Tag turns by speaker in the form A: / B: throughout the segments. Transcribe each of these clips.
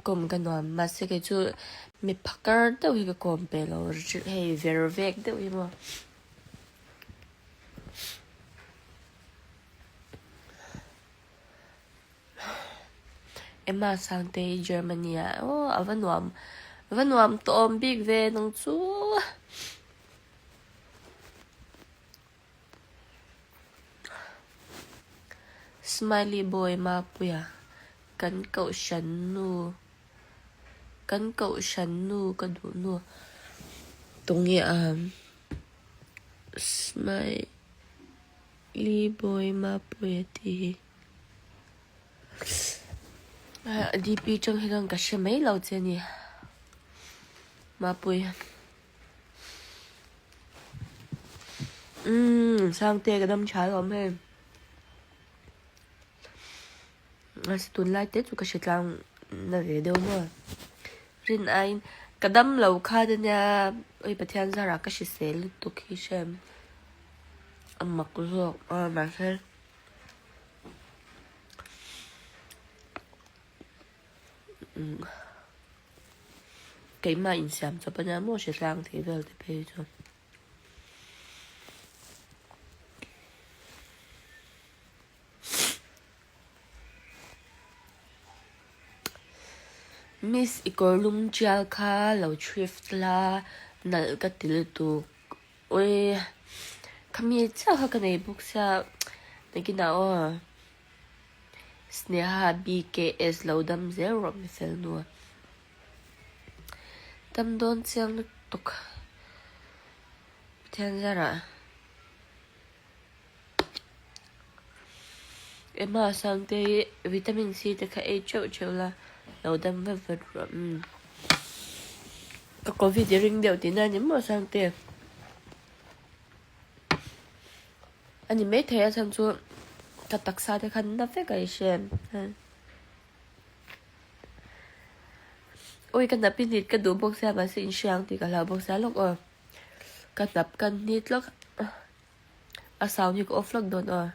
A: Kawm ka nuam mahse kei chu mi phakar deuh hi ka kawm pe lo hei ver vek deuh hi maw. Emma Sangtei Germany ah aw a va nuam a va nuam tawm bik ve nang chu. Smiley boy Mapuia kan kohhran nu kan kohhran nu ka duh nu tunge a Smiley boy Mapuia tih hi DP tang hi chuan ka hre mai lo che a ni Mapuia. Umm Sangte ka dam tha alawm hei mahse tunlai te chu ka hre tlang na ve deuh maw rin aiin ka dam lo kha te nia oi Pathian zarah ka hrisel lutuk hi hrem a mak zawk a mahse. Keimah insiam chawp a nia maw hre tlang tih vel te phei chu. Miss i kawr lum tial kha lo thrift la nalh ka ti lutuk ui khami chiah kha ka nei bawk sia nakinah aw. Sneha BKS lo dam zel rawh mi fel nu a dam dawn chiang lutuk Pathian zarah Emma Sangte hi vitamin C te kha ei teuh teuh la lo dam vat vat rawh umm ka covid i ring deuh tihna a ni maw Sangte. A ni maithei a chhan chu ka taksa te khan na vek a i hre ui ka hnap hi hnit ka duh bawk sia mahse in hriang tih ka hlau bawk sia lawk aw ka hnap ka hnit lawk a sound hi ka off lawk dawn aw.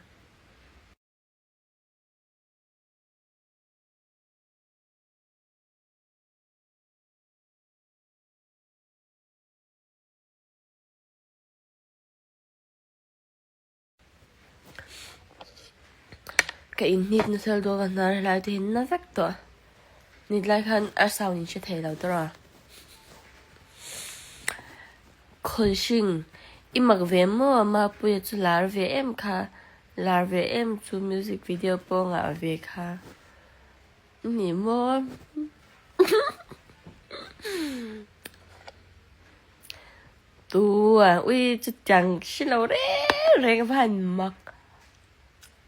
A: Ka inhnit nasa dawn a hnar helai te hi na vek tawh nit lai khan a sound in hre thei lo tawrh a Khawlhring i mak ve maw Mapuia chu lar ve em kha lar ve em chu music video pawh ngah ve kha ni maw. Tu a ui chutiang hre lo reng reng a va han mak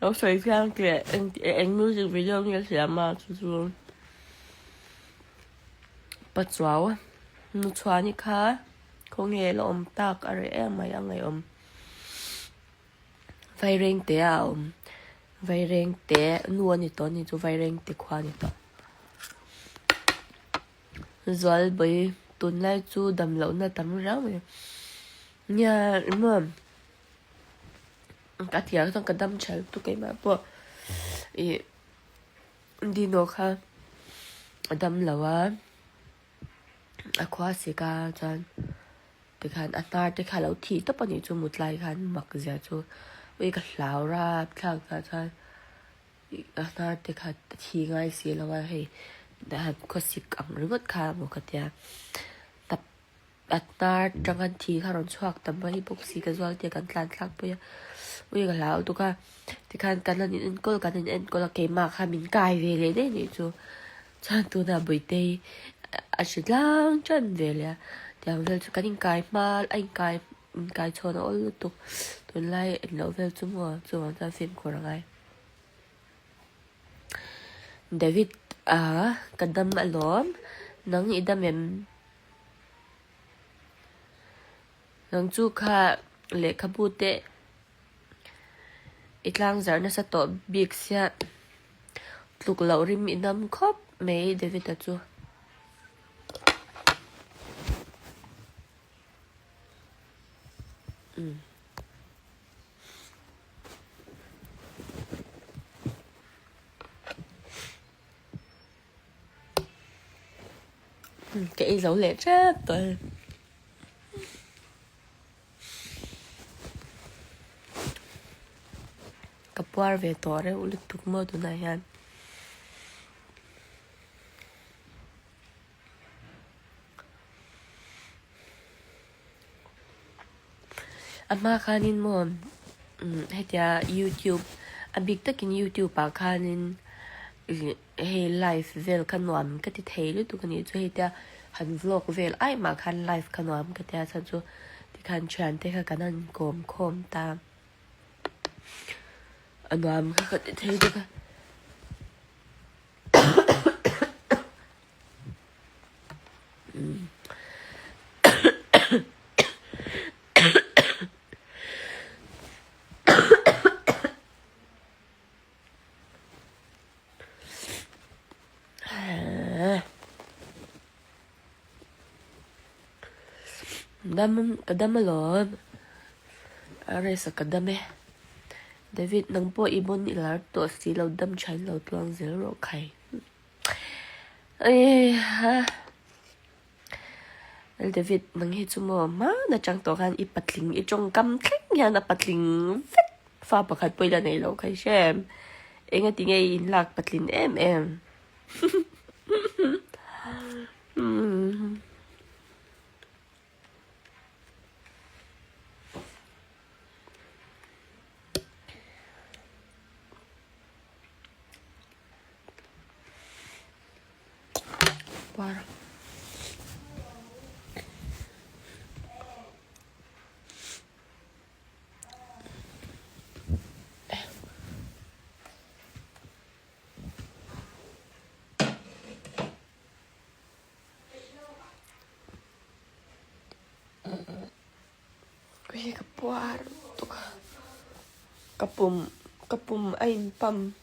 A: lo sawi chiang teh eng eng music video nge siam a chu chu pachuau nu chhuani kha khawnge la awm tak a reh em mai a ngaihawm vairengte a awm vairengte nu a ni tawh a ni chu vairengte khua a ni tawh. Zualbawi tunlai chu dam lohna tam riau mai. Nia emaw ka ti ang chuan ka dam tha lutuk keimah pawh ih Dino kha a dam lo a, a khua sik a chuan tikhan a hnar te kha a lo thih tawp a nih chu mutlai khan mak zia chu ui ka hlau rapthlak tah chuan. A hnar te kha a thi ngai si lo a hei han khawsik ang ringawt kha maw ka tia tap a hnar tang an thi kha rawn chhuak ta mai bawk si ka zual tia kan tlan thlak pui a ui ka hlau tuk a tikhan kan han in enkawl kan in enkawl a keimah kha min kai ve leh daih nih chu chuan tunah Bawihtei a hre tlang tan ve leh a tiang vel chu kan inkai hma a inkai inkai chhawn a awl lutuk tunlai englo vel chu maw chuvang chuan fimkhur a ngai. David a ka dam alawm nang i dam em? Nang chu kha lehkhabu te i tlang zarh nasa tawh bik sia tluk loh rim i dam khawp mai David-a chu. Ka ei zo leh tep tawh e. Ka puar ve tawh reuh lutuk maw tunah hian. A hma khanin maw hetia youtube a bik takin youtube ah khanin hei live vel kha nuam ka ti thei lutuk a nih chu hetia han vlog vel ai mah khan live kha nuam ka tia chhan chu tikhan thiante kha kan han kawm khawm ta a nuam kha ka ti thei bawk a. Dam ka dam alawm a rest a ka dam e David nang pawh i bawn i lar tawh si lo dam thain lo tluang zel rawh khai David nang hi chu maw hmana chang tawh khan i patling i tawngkam thleng hian a patling vek fa pakhat pawh i la nei lo kha i hre em engati nge i inlak patling em em. Par. Hei ka puar lutuk a ka pum ka pum a in pump.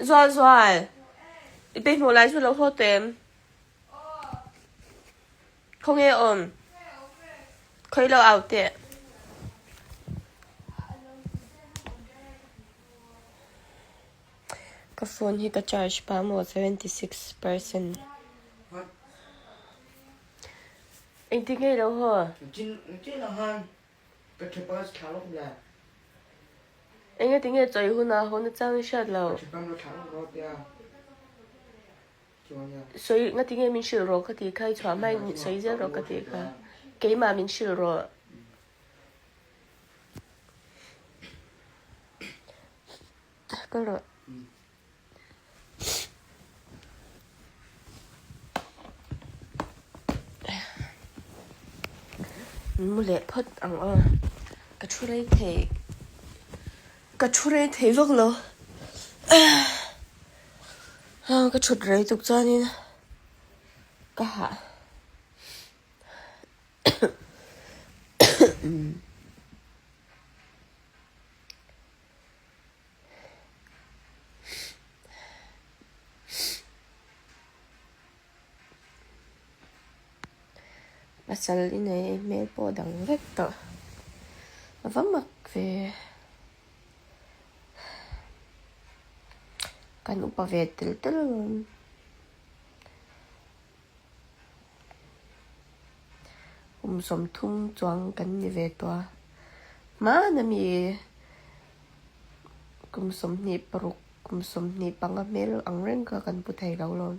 A: Zual zual i pe hmuh lai chu lo haw tawh em? Khawnge awm? Khawi lo au teh. Ka phone hi ka charge pah maw 76%. Engtin nge ilo haw? Engati nge chawi hunah haw nachang i hriat loh? Sawi ngati nge min hrilh rawh ka tih kha i chhuah hmain sawi zel rawh ka tih kha. Keimah min hrilh rawh. Kal rawh. Mu leh phawt ang aw. Ka thu rei thei ka thu rei thei vak lo. Ka thut rei tuk chuanin ka hah. Pasal i nei a i hmel pawh a dang vek tawh a va mak ve kan upa ve tel tel alawm. Kum 30 chuang kan ni ve tawh a, hmana mi kum 26 kum 25 hmel ang reng kha kan pu thei lo lawm.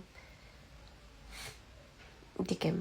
A: Dikem.